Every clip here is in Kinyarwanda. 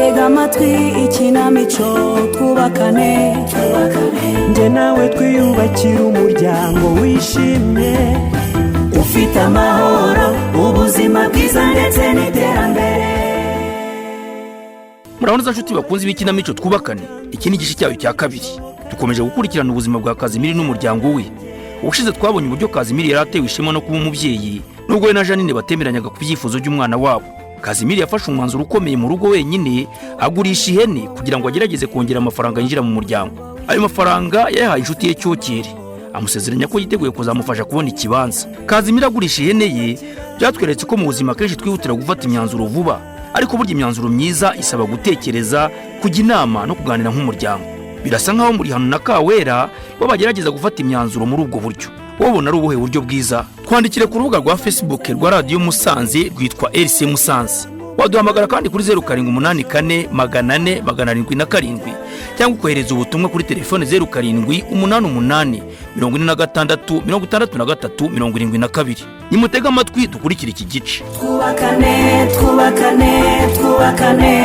Tega amatwi ikinamico twubakane. Njye nawe twiyubakira umuryango wishimye, ufite amahoro, ubuzima bwiza ndetse n'iterambere. Murabona za nshuti bakunze b'ikinamico Twubakane, iki ni igice cyayo cya kabiri. Dukomeje gukurikirana ubuzima bwa Kazimiri n'umuryango we. Ubushize twabonye uburyo Kazimiri yari atewe ishema no kuba umubyeyi, nubwo we na Janine batemeranyaga ku byifuzo by'umwana wabo. Kazimiri yafashe umwanzuro ukomeye mu rugo wenyine, agurisha ihene kugira ngo agerageze kongera amafaranga yinjira mu muryango. Ayo mafaranga yayahaye inshuti ye Cyokere, amusezeranya ko yiteguye kuzamufasha kubona ikibanza. Kazimiri agurisha ihene ye byatweretse ko mu buzima akenshi twihutira gufata imyanzuro vuba, ariko burya imyanzuro myiza isaba gutekereza, kujya inama no kuganira nk'umuryango. Birasa nkaho muri hano na Kawera bo bagerageza gufata imyanzuro muri ubwo buryo. Wowe ubona ari ubuhe buryo bwiza? Twandikire ku rubuga rwa Facebook rwa Radiyo Musanze rwitwa RC Musanze. Waduhamagara kandi kuri 0784 400 707, cyangwa ukohereza ubutumwa kuri telefone 0788 46 63 72. Nimutege amatwi dukurikire iki gice. Twubakane, twubakane, twubakane.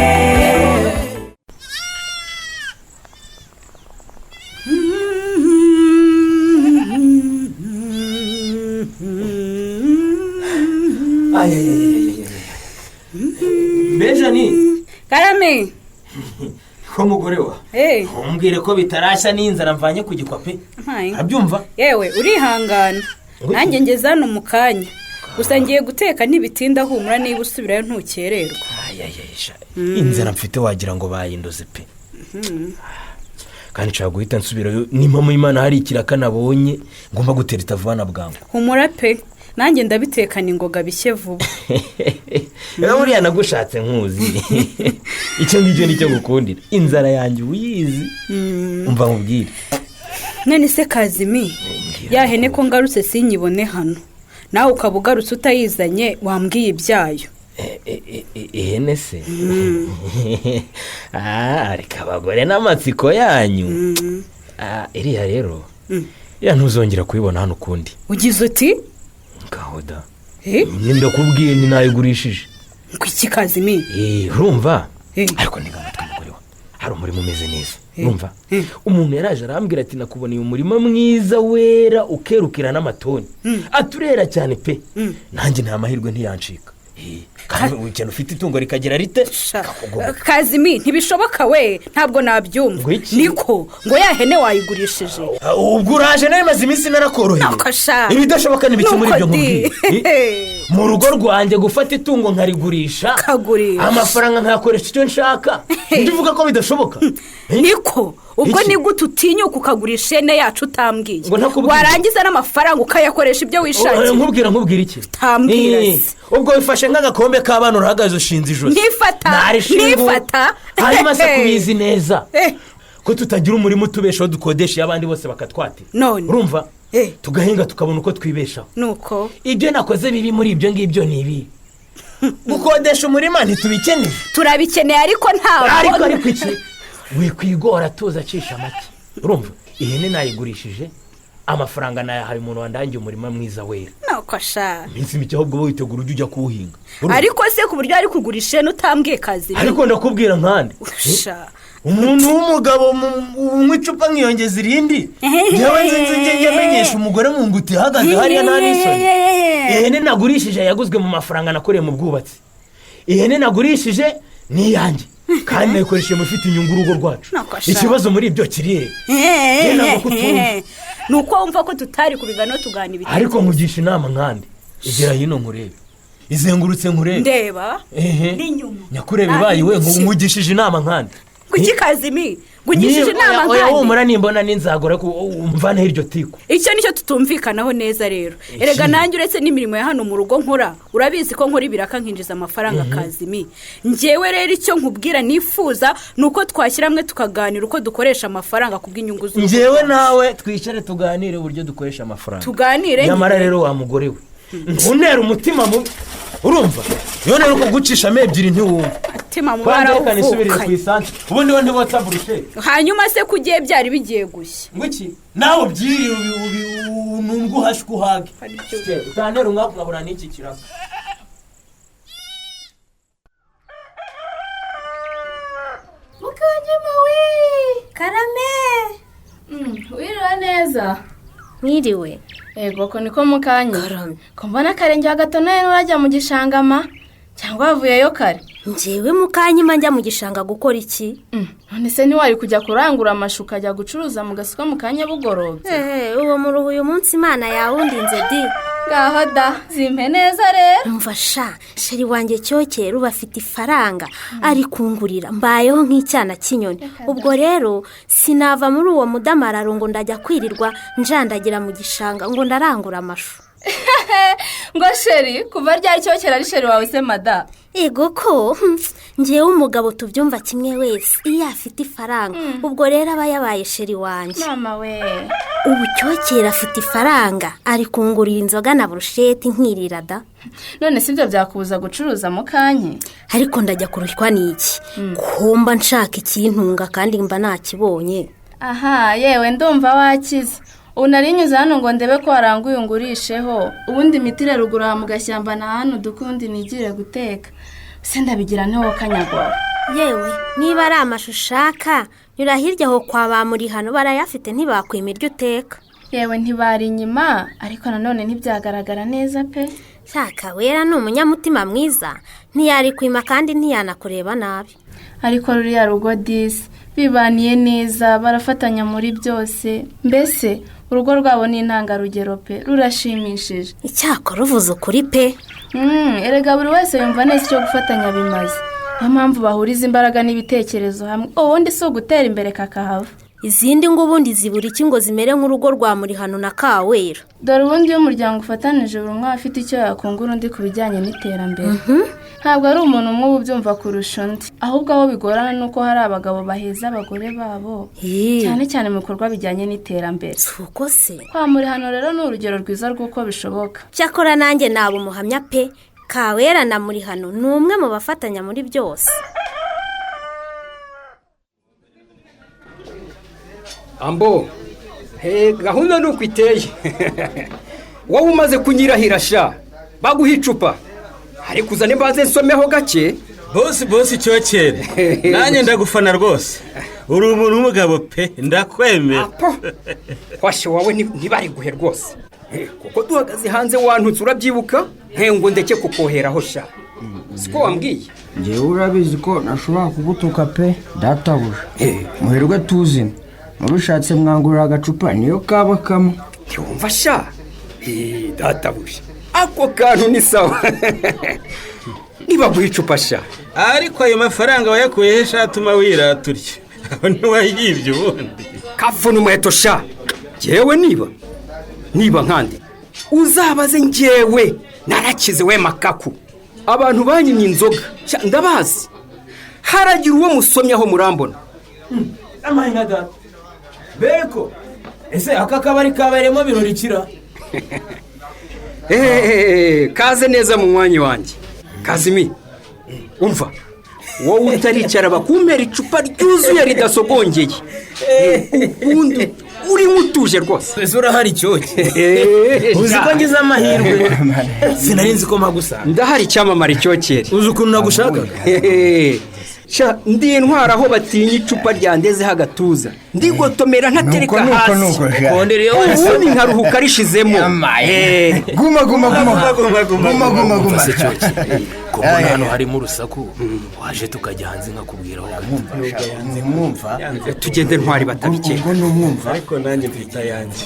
Mbeja ni Karame. Ko mugore wa umbwire ko bitarashya n'inzara mvanye ku gikwa pe. Mpaye. Arabyumva. Yewe, urihangana, nanjye ngeze hano mu kanya gusa, ngiye guteka ntibitinda. Humura, niba usubirayo ntukererwa. Ayayayisha, inzara mfite wagira ngo bayindoze pe, kandi nshaka guhita nsubirayo. Nimpamo y'Imana hari ikiraka nabonye ngomba gutera itavana bwangu. Humura pe, nanjye ndabitekana ingoga bishye vuba. Rero buriya nagushatse nkuzi, icyo ngicyo nicyo ngukundira, inzara yanjye uyizi. Umva nkubwire. None se Kazimi, ya hene ko ngarutse sinyibone hano, nawe ukaba ugarutse utayizanye, wambwiye ibyayo? Ihene se? Ah, reka abagore n'amatsiko yanyu. Ah, iriya rero, iriya ntuzongera kuyibona hano ukundi. Ugize uti? Ngaho da. Eh? Ndakubwiye ni nayigurishije. Ngo iki, Kazimi? Eh, urumva? Eh. Ariko ntega amatwi mugore wa, hari umurima umeze neza. Eh. Urumva? Eh. Umuntu yaraje arambwira ati: "Nakuboneye umurima mwiza wera ukerukira n'amatoni, aturera cyane pe." Nanjye nta mahirwe ntiyancika. Eh, kandi ukena ufite itungo rikagira rite? Sha, Kakugoboka. Kazimi, ntibishoboka we, ntabwo nabyumva. Ngo iki? Niko ngo ya hene wayigurishije? Ah, ubwo uraje nawe, maze iminsi narakoroheye. Nuko sha. Ibidashoboka ni bike muri ibyo Nuko di. nkubwiye. Eh, mu rugo rwanjye gufata itungo nkarigurisha, Ukagurisha. amafaranga nkayakoresha icyo nshaka, njye uvuga ko bidashoboka? Eh? Niko ubwo Iki? ni gute utinyuka ukagurisha ihene yacu utambwiye? Ngo ntakubwiye. Warangiza n'amafaranga ukayakoresha ibyo wishakiye? Nkubwira iki? Utambwira Eh, se. ubwo wifashe nk'agakombe k'abana, urahagaze ushinze ijosi. Ntifata, Narishingu. ntifata. Hanyuma se kubizi neza Eh. ko tutagira umurima utubeshaho, dukodesha abandi bose bakatwatira? None. Urumva? Eh. Tugahinga tukabona uko twibeshaho. Nuko. Ibyo nakoze bibi muri ibyo ngibyo ni ibi? Gukodesha umurima ntitubikeneye? Turabikeneye, ariko ntabwo Ariko iki? Wikwigora, tuza acisha make. Urumva, ihene nayigurishije, amafaranga nayahaye umuntu wandangiye umurima mwiza wera. Nuko sha. Iminsi mike ahubwo wowe witegura ujya ujya kuwuhinga. Urumva? Ariko se ku buryo ari kugurisha ihene utambwiye, Kazimi? Ariko ndakubwira nkande? Sha. Umuntu w'umugabo unywa icupa nkiyongeza irindi, njyewe nzi nzi njye menyesha umugore mu nguti ihagaze hariya nta n'isoni. Ihene nagurishije yaguzwe mu mafaranga nakoreye mu bwubatsi. Ihene nagurishije ni iyanjye kandi nayikoresheje mu ifite inyungu urugo rwacu. Nuko sha. Ikibazo muri ibyo kiri he? Ntabwo kutumva. Ni uko wumva ko tutari kubigana tugana ibitekerezo. Ariko nkugisha inama nkande, igera hino nkurebe, izengurutse nkurebe. Ndeba. Ehe. N'inyuma. Nyakureba ibaye we, nkugishije inama nkande. Kuki, Kazimi, ngugishije inama Oya, nkande? humura, nimbona n'inzagora ko umvaneho iryo tiku. Icyo nicyo tutumvikanaho neza rero. Erega nanjye uretse n'imirimo ya hano mu rugo nkora, urabizi ko nkora ibiraka nkinjiza amafaranga. Kazimi, ngewe rero icyo nkubwira nifuza ni uko twashyira hamwe tukaganira uko dukoresha amafaranga ku bw'inyungu z'urugo. Njyewe nawe twicare tuganire uburyo dukoresha amafaranga. Tuganire. Nyamara rero wa mugore we, ntuntere umutima mubi, urumva? Iyo rero kugucishamo ebyiri ntiwumva. Mutima mubi Kwanza reka nisubirire ku arawuvukanye. isansi, ubundi we ntiwotsa burusheti. Hanyuma se ko ugiye byari bigiye gushya? Ngo iki? Nawe ubyirire, nubwo uhashwe uhage, utantera umwaku nkabura n'iki kiraka. neza. Mwiriwe. Yego ko niko mukanya. Karame. Ko mbona akarenge gatonoye n'urajya mu gishanga ma cyangwa wavuyeyo kare? Njyewe mukanyima njya mu gishanga gukora iki? None se ntiwari kujya kurangura amashu ukajya gucuruza mu gasoko mu kanya bugorobye? Uwo muruhu uyu munsi Imana yawundinze di. Ngaho da zimpe neza rero. Umva sha sheri wanjye cyokera uba afite ifaranga ari kungurira mbayeho nk'icyana cy'inyoni. Ubwo rero sinava muri uwo mudamararo ngo ndajya kwirirwa njandagira mu gishanga ngo ndarangura amashu. Ngo sheri kuva ryari cyokera ari sheri wawe se mada? Ego ko ngewe umugabo tubyumva kimwe wese iyo afite ifaranga ubwo rero aba yabaye sheri wanjye. Mama we ubu cyokera afite ifaranga ari kungurira inzoga na burusheti nkirira da. None si ibyo byakubuza gucuruza mu kanya? Ariko ndajya kurushywa n'iki kumba nshaka ikintunga kandi mba nakibonye. Aha yewe ndumva wakize. Ubu narinyuze hano ngo ndebe ko waranguye ungurisheho ubundi imiti ruguru aha mu gashyamba na hano dukundi nigire guteka se ndabigira ntiwo kanyagwa. Yewe niba ari amashu ushaka nyura hirya aho kwa ba muri hano barayafite ntibakwima iryo uteka. Yewe ntibari inyuma ariko nanone ntibyagaragara neza pe. Shaka wera ni umunyamutima mwiza ntiyarikwima kandi ntiyanakureba nabi. Ariko ruriya rugo disi bibaniye neza barafatanya muri byose mbese urugo rwabo ni intangarugero pe rurashimishije. Icyakora uvuze ukuri pe. Erega buri wese yumva neza icyo gufatanya bimaze niyo mpamvu bahuriza imbaraga n'ibitekerezo hamwe ubundi si ugutera imbere kakahava. Izindi ngo ubundi zibura iki ngo zimere nk'urugo rwa muri hano na Kawera? Dore ubundi iyo umuryango ufatanije buri umwe afite icyo yakungura undi ku bijyanye n'iterambere. Ntabwo ari umuntu umwe uba ubyumva kurusha undi ahubwo aho bigorana ni uko hari abagabo baheza abagore babo cyane cyane mu bikorwa bijyanye n'iterambere. Si uko se? Kwa muri hano rero ni urugero rwiza rw'uko bishoboka. Cyakora nanjye naba umuhamya pe Kawera na muri hano ni umwe mu bafatanya muri byose. Ambo gahunda ni uko iteye. Wowe umaze kunyirahira sha baguha icupa ariko uzane mbanze nsomeho gake. Bosi cyokere nanjye ndagufana rwose uri umuntu w'umugabo pe ndakwemera. Kwashe wawe ntibariguhe rwose kuko duhagaze hanze wantutse urabyibuka ngo ndeke kukoheraho sha siko wambwiye. Ngewe urabizi ko nashobora kugutuka pe databuja muherwe tuzina murushatse mwangurira agacupa niyo kaba kamwe. Ntiwumva sha databuja ako kantu ni sawa. Niba guha icupa sha. Ariko ayo mafaranga wayakuye he sha atuma wiraturya aho ntiwayibye ubundi? Kavuna umuheto sha ngewe niba nkandi uzabaze ngewe narakize we makaku. Abantu banyimye inzoga ndabazi haragira uwo musomye aho murambona. Amahina data Beko ese aka kabari kabereyemo birori kira? Kaze neza mu mwanya wanjye Kazimi. Umva wowe utaricara bakumpera icupa ryuzuye ridasogongeye ubundi uri nk'utuje rwose. Ese urahari cyoke? Uzi ko ngize amahirwe sinari nzi ko mpagusanga. Ndahari icyamamare cyokere. Uzi ukuntu nagushakaga? Ndi intwara aho batinya icupa ryandezeho agatuza ndigotomera ntatereka hasi ubundi nkaruhuka rishizemo. Guma guma guma guma guma guma. Kubona hano harimo urusaku waje tukajya hanze nkakubwira aho mwumva tugende ntwari batabikeka. Ubwo numwumva ariko nanjye mfite ayanjye.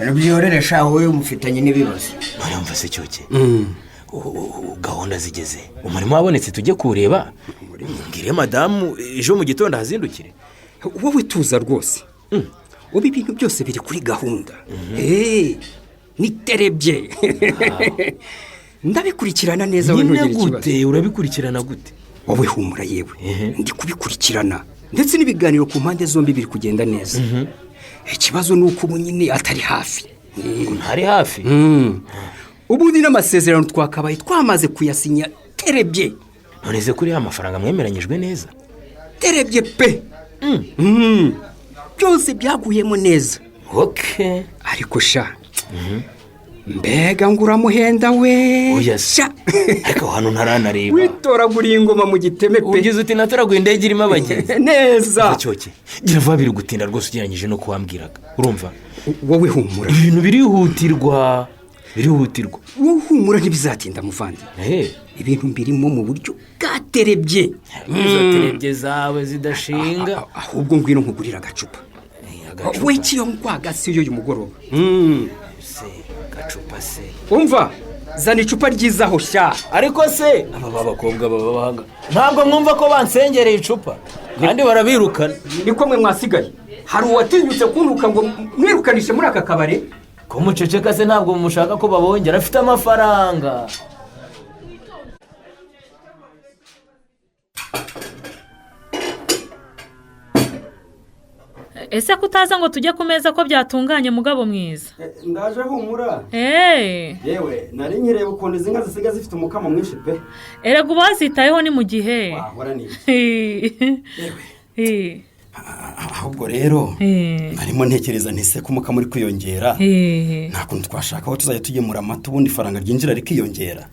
Rubyihorere sha wowe mufitanye n'ibibazo. None se cyoke gahunda zigeze umurimo wabonetse tujye kuwureba mbwire madamu ejo mu gitondo ahazindukire. Wowe tuza rwose ubu ibintu byose biri kuri gahunda. Niterebye ndabikurikirana neza we ntugire ikibazo. Urabikurikirana gute? Wowe humura yewe ndi kubikurikirana ndetse n'ibiganiro ku mpande zombi biri kugenda neza. Ikibazo ni uko ubu nyine atari hafi. Ntari hafi? Ubundi n'amasezerano twakabaye twamaze kuyasinya terebye. None se kuri ya mafaranga mwemeranyijwe neza? Terebye pe. Byose byaguyemo neza. Okay. Ariko sha Mbega ngo uramuhenda we. Oya se, ariko hano ntaranareba. Witoraguriye ingoma mu giteme pe. Ugize uti natoraguye indege irimo abagenzi. Neza. Cyoke, gira vuba, biri gutinda rwose ugereranyije no kuwambwiraga, urumva? Wowe humura. Ibintu birihutirwa, birihutirwa. Wowe humura, ntibizatinda muvandi. Ibintu mbirimo mu buryo bwaterebye. Izo terebye zawe zidashinga. Ahubwo ngwino nkugurira agacupa. We kiyo ngwagasi uyu mugoroba. Se gacupa se. Umva, zana icupa ryiza aho sha. Ariko se aba babakobwa baba bahanga, ntabwo mwumva ko bansengereye icupa kandi barabirukana? Niko mwe mwasigaye. Hari uwatinyutse kuntuka ngo mwirukanishe muri aka kabari? Ko muceceka se, ntabwo mushaka ko babongera? Afite amafaranga. Ese kutaza ngo tujye ku meza ko byatunganye mugabo mwiza? Ndaje humura. Yewe nari nkireba ukuntu izi nka zisigaye zifite umukamo mwinshi pe. Erega ubazitayeho ni mu gihe. Wahora ni. Yewe. Ahubwo rero narimo ntekereza ntise ko umukamo uri kwiyongera. Nta kuntu twashaka aho tuzajya tugemura amata ubundi ifaranga ryinjira rikiyongera.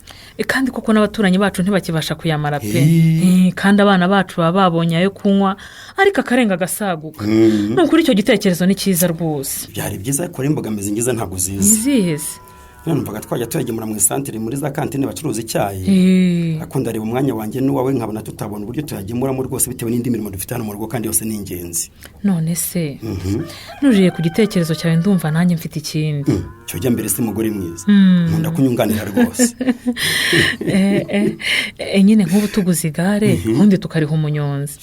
Kandi koko n'abaturanyi bacu ntibakibasha kuyamara pe. Kandi abana bacu baba babonye ayo kunywa ariko akarenga agasaguka. Ni ukuri icyo gitekerezo ni cyiza rwose. Byari byiza ariko imbogamizi ngize ntabwo ziza. Izihe se? Numvaga twajya tuyagemura mu isantire muri za kantine bacuruza icyayi. Akunda areba umwanya wanjye n'uwawe nkabona tutabona uburyo tuyagemuramo rwose bitewe n'indi mirimo dufite hano mu rugo kandi yose ni ingenzi. None se nuriye ku gitekerezo cyawe ndumva nanjye mfite ikindi. Cyo jya mbere se mugore mwiza. Nkunda kunyunganira rwose. Nyine nk'ubu tuguze igare ubundi tukariha umunyonzi.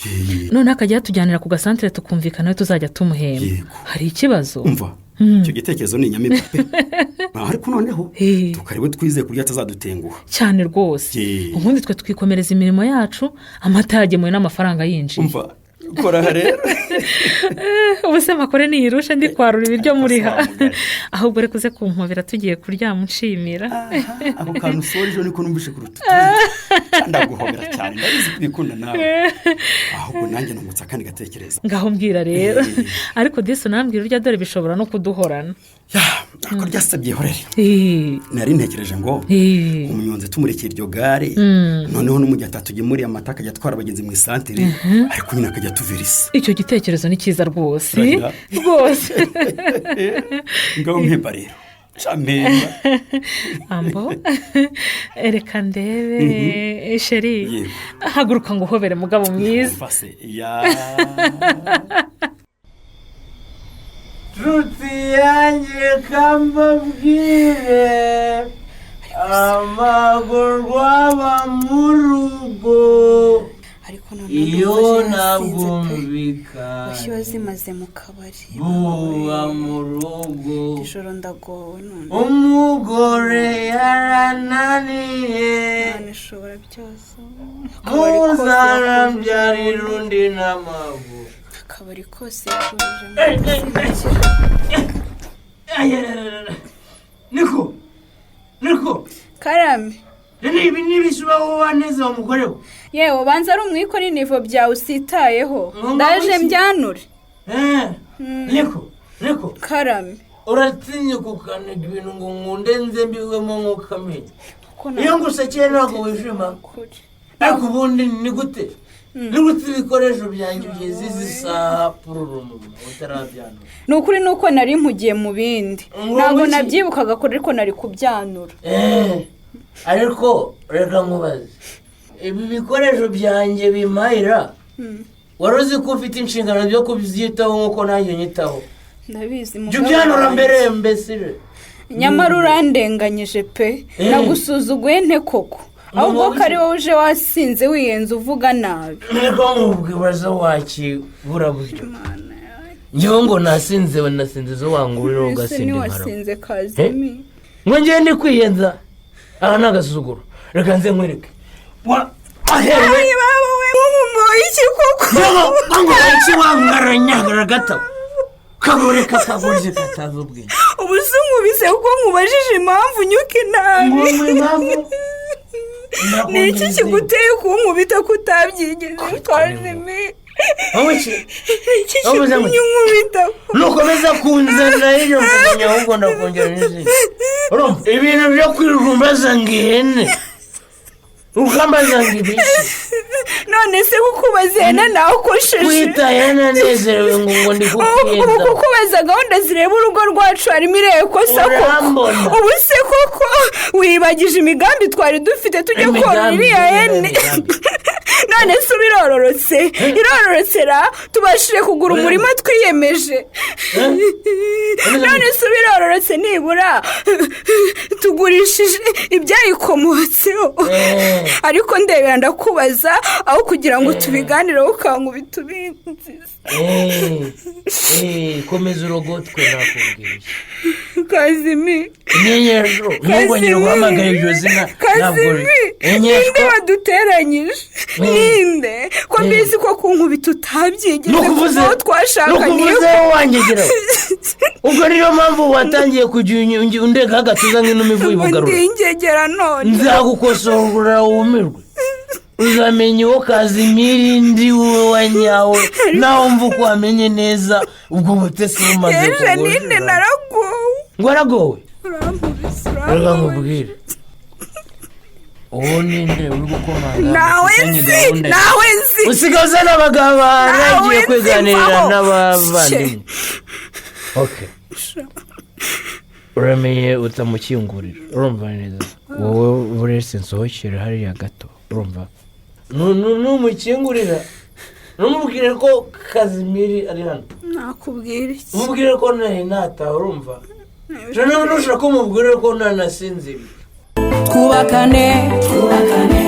None akajya yatujyanira ku gasantere tukumvikana tuzajya tumuhemba. Hari ikibazo? Umva. Icyo gitekerezo ni inyamibwa pe. Ariko noneho tukareba twizeye kurya atazadutenguha. Cyane rwose. Ubundi twe twikomereza imirimo yacu, amata yagemuwe n'amafaranga yinjiye. Umva, kora rero. Ubu se makore niyirusha ndi kwarura ibiryo muriha. Ahubwo reka uze kumpobera tugiye kuryama unshimira. Ako kantu usoje niko numvishe kuruta. Ndaguhobera cyane, ndabizi kubikunda nawe. Ahubwo nanjye nungutse akandi gatekerezo. Ngaho mbwira rero. Ariko disi unambwira urya dore bishobora no kuduhorana. Ako ryasabye horere. Nari ntekereje ngo umunyonzi tumurekeye iryo gare, noneho n'umujyi atatugemuriye amata akajya atwara abagenzi mu isantere, ariko nyine akajya tuverisa. Icyo gitekerezo ni cyiza rwose. Rwose. Ngaho mpemba rero. Mpemba. Ambo, reka ndebe sheri. Haguruka ngo uhobere mugabo mwiza. Nshuti yanjye kambabwire amagorwa aba mu rugo iyo nabwumvika zimaze mu kabari buba mu rugo ijoro ndagowe none umugore yarananiye ishobora byose muzarabyarira undi n'amaguru akabari kose. Niko niko Karame, ibi nibisubaho waneza umugore we. Yewe banza ari umwiko n'inivo byawe usitayeho. Ndaje mbyanure. Niko niko Karame, uratinye kukaniga ibintu ngo nkunde nze mbigwemo nk'ukamenya. Iyo ngusekeye ntabwo wishima. Ariko ubundi ni gute? Nigute ibikoresho byanjye ugeze izi saha pururumu utarabyanura? Ni ukuri nuko nari mpugiye mu bindi. Ntabwo nabyibukaga ko ariko nari kubyanura. Ariko reka nkubaze, ibi bikoresho byanjye bimpahira, wari uzi ko ufite inshingano zo kubyitaho nk'uko nanjye nyitaho? Ndabizi mugabo. Jya ubyanura mbere mbese. Nyamara urandenganyije pe. Nagusuzuguye nte koko? Ahubwo ko ari wowe uje wasinze wiyenza uvuga nabi. Niko nkubwibaza wakibura buryo. Njyewe ngo nasinze we nasinze zo wangurira ugasinda inkaro. Wasinze Kazimi. Ngo ngiye ndi kwiyenza. Aha ni agasuzuguro. Reka nze nkwereke. Ahewe. Iki koko? Ngo iki wangaranyagara gato. Kagore kakagorye katazi ubwenge. Ubu se nkubise kuko nkubajije impamvu nyuka inabi. Ngo impamvu? Ni iki kiguteye kunkubita kutabyigeze Kazimi? Nukomeza kunzana iyo mvugo ahubwo ndakongera n'izindi. Urumva ibintu byo kwirumbaza ngo ihene ukambaza ngo ibiki. None se kukubaza ihene nawe ukosheje kwita ihene nezerewe ngo ndi kukwiza. Ubu kukubaza gahunda zireba urugo rwacu harimo ireba kosa koko. Ubu se koko wibagije imigambi twari dufite tujya korora iriya hene. None se ubu irororotse irororotse ra tubashije kugura umurima twiyemeje. None se ubu irororotse nibura tugurishije ibyayikomotseho. Ariko ndebera ndakubaza aho kugira ngo tubiganireho ukankubita ubinziza. Komeza urogotwe nakubwiye. Kazimi inyenyesho nubwo nyiri guhamagara iryo zina ntabwo ninde waduteranyije ninde ko mbizi ko kunkubita utabyigeze kuva aho twashakanye. Nukuvuze wangegera ubwo niyo mpamvu watangiye kujya undeka agatuza nk'inuma ivuye ibugarura. Ndingegera none nzagukosora wumirwe uzamenya uwo Kazimiri ndi wowe wa nyawe nawe mva uko wamenye neza ubwo butesi bumaze kugora. Ninde naragowe ngo aragowe reka nkubwire uwo ninde uri gukomanga nawe nzi nawe nzi usigaye uzana abagabo baragiye kwiganirira n'abavandimwe. Okay uramenye utamukingurira urumva neza wowe burese nsohokera hariya gato urumva numukingurira numubwire ko Kazimiri ari hano. Nakubwira iki? Umubwire ko nari nataha urumva nushaka ko umubwire ko nanasinziriye. Twubakane twubakane.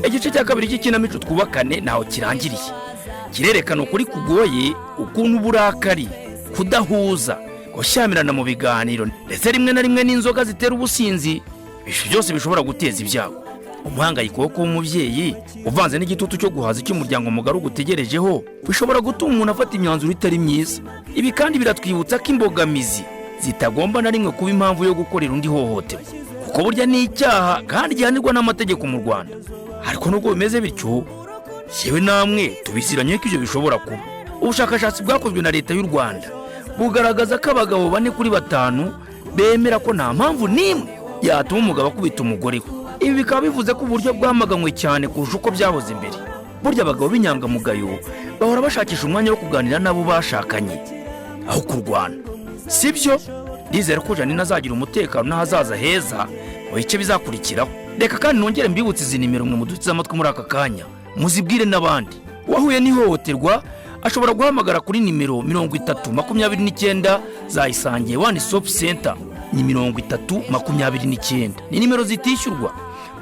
Igice cya kabiri cy'ikinamico Twubakane ntaho kirangiriye. Kirerekana ukuri kugoye ukuntu uburakari kudahuza gushyamirana mu biganiro ndetse rimwe na rimwe n'inzoga zitera ubusinzi byose bishobora guteza ibyago. Umuhangayiko wo kuba umubyeyi uvanze n'igitutu cyo guhaza icyo umuryango mugari ugutegerejeho bishobora gutuma umuntu afata imyanzuro itari myiza. Ibi kandi biratwibutsa ko imbogamizi zitagomba na rimwe kuba impamvu yo gukorera undi hohoterwa kuko burya ni icyaha kandi gihanirwa n'amategeko mu Rwanda. Ariko nubwo bimeze bityo yewe namwe tubisiranye ko ibyo bishobora kuba. Ubushakashatsi bwakozwe na leta y'u Rwanda bugaragaza ko abagabo 4 kuri 5 bemera ko nta mpamvu n'imwe yatuma umugabo akubita umugore we. Ibi bikaba bivuze ko uburyo bwamaganywe cyane kurusha uko byahoze imbere. Burya abagabo b'inyangamugayo bahora bashakisha umwanya wo kuganira n'abo bashakanye aho kurwana. Sibyo? Ndizera ko Janine azagira umutekano n'ahazaza heza mu bice bizakurikiraho. Reka kandi nongere mbibutse izi nimero mwe muduteze amatwi muri aka kanya muzibwire n'abandi. Uwahuye n'ihohoterwa ashobora guhamagara kuri nimero 3029 za Isange One Stop Center ni 3029. Ni nimero zitishyurwa.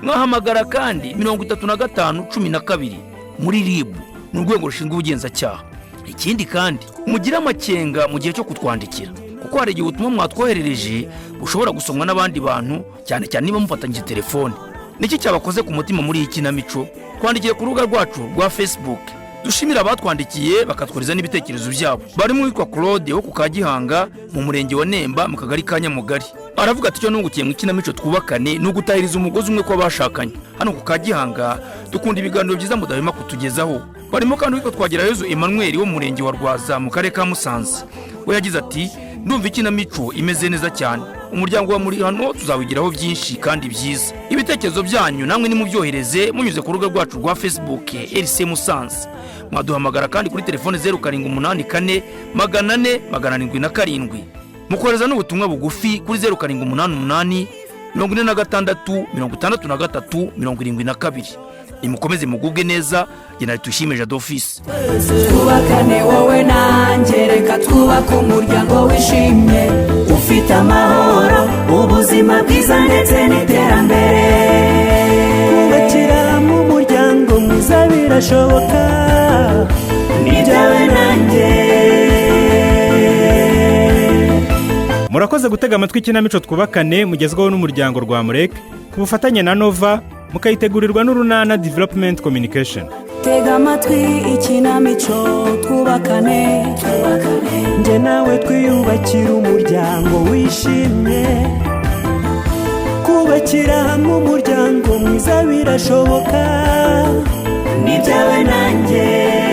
Mwahamagara kandi 3512 muri RIB mu rwego rushinzwe ubugenzacyaha. Ikindi kandi mugire amakenga mu gihe cyo kutwandikira kuko hari igihe ubutumwa mwatwoherereje bushobora gusomwa n'abandi bantu cyane cyane niba mufatanyije telefone. Niki cyabakoze ku mutima muri iyi kinamico? Twandikiye ku rubuga rwacu rwa Facebook. Dushimira abatwandikiye bakatwohereza n'ibitekerezo byabo. Barimo uwitwa Claude wo ku Kagihanga mu murenge wa Nemba mu kagari ka Nyamugari. Aravuga ati icyo nungukiye mu ikinamico Twubakane ni ugutahiriza umugozi umwe kw'abashakanye. Hano ku Kagihanga dukunda ibiganiro byiza mudahwema kutugezaho. Barimo kandi uwitwa Twagirayezu Emmanuel wo mu murenge wa Rwaza mu karere ka Musanze. We yagize ati ndumva ikinamico imeze neza cyane. Umuryango wa muri hano tuzawigiraho byinshi kandi byiza. Ibitekerezo byanyu namwe nimubyohereze munyuze ku rubuga rwacu rwa Facebook RC Musanze. Mwaduhamagara kandi kuri telefone 0784 400 777. Mukohereza n'ubutumwa bugufi kuri 0788 46 63 72. Nimukomeze mugubwe neza. Jye Tushime Jadofisi. Twubakane wowe nanjye reka twubake umuryango wishimye ufite amahoro ubuzima bwiza ndetse n'iterambere. Kubakira mu muryango mwiza birashoboka ni byawe nanjye. Murakoze gutega amatwi ikinamico Twubakane mugezweho n'umuryango Rwamurek ku bufatanye na Nova mukayitegurirwa n'Urunana Development Communication. Tega amatwi ikinamico Twubakane njye nawe twiyubakira umuryango wishimye. Kubakira hamwe umuryango mwiza birashoboka ni byawe nanjye.